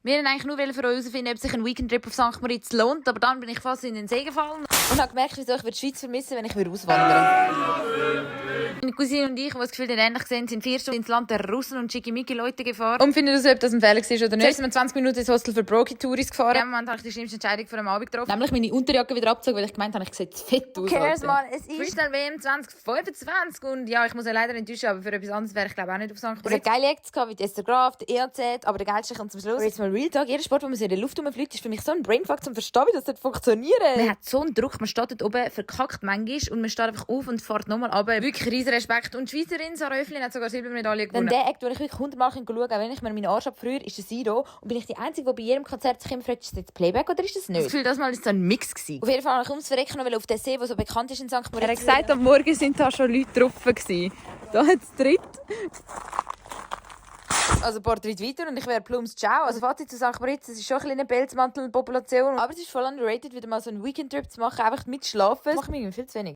Wir wollten eigentlich nur herausfinden, ob sich ein Weekend-Trip auf St. Moritz lohnt, aber dann bin ich fast in den See gefallen und habe gemerkt, wieso ich die Schweiz vermissen, wenn ich auswandern würde. Meine Cousine und ich, die das Gefühl ähnlich sehen, sind 4 Stunden ins Land der Russen und Schickimicki-Leute gefahren. Und finden ob das ein Fehler war oder nicht. Zuerst sind wir 20 Minuten ins Hostel für Broki-Touris gefahren. Ja, Moment habe ich die schlimmste Entscheidung vor dem Abend getroffen. Nämlich meine Unterjacke wieder abgezogen, weil ich gemeint habe, ich sehe zu fett aus. Cares, Mann, es ist Freestyle WM 2025 und ja, ich muss ja leider enttäuschen, aber für etwas anderes wäre ich glaube auch nicht auf St. Moritz. Es hat geile Acts gehabt, wie die Esther Graf, der ERZ, aber der geilste kommt zum Schluss. Jetzt mal Real Talk, jeder Sport, wo man so in der Luft rumfliegt, ist für mich so ein Brainfuck, zum verstehen, wie das funktioniert. Man hat so einen Druck, man steht dort oben, verkackt manchmal und man steht einfach auf und fährt nochmal runter. Wirklich riesen Respekt. Und die Schweizerin Sarah Oeflin hat sogar Silbermedaille gewonnen. Dann der Act, den ich wirklich 100-mal schauen kann, auch wenn ich mir meinen Arsch abfriere, ist der Sido. Und bin ich die Einzige, die bei jedem Konzert sich immer fragt, ist das jetzt Playback oder ist das nicht? Das Gefühl, das Mal ist so ein Mix gewesen. Auf jeden Fall habe ich ums Verrecken, weil auf dem See, der so bekannt ist in St. Moritz. Er hat gesagt, am Morgen sind da schon Leute drauf gewesen. Da hat es dritt. Also ein paar Tritt weiter und ich wäre Plums Ciao. Also Fazit zu St. Moritz, es ist schon ein eine Pelzmantelpopulation. Aber es ist voll underrated, wieder mal so einen Weekend-Trip zu machen, einfach mit Schlafen. Das macht mir viel zu wenig.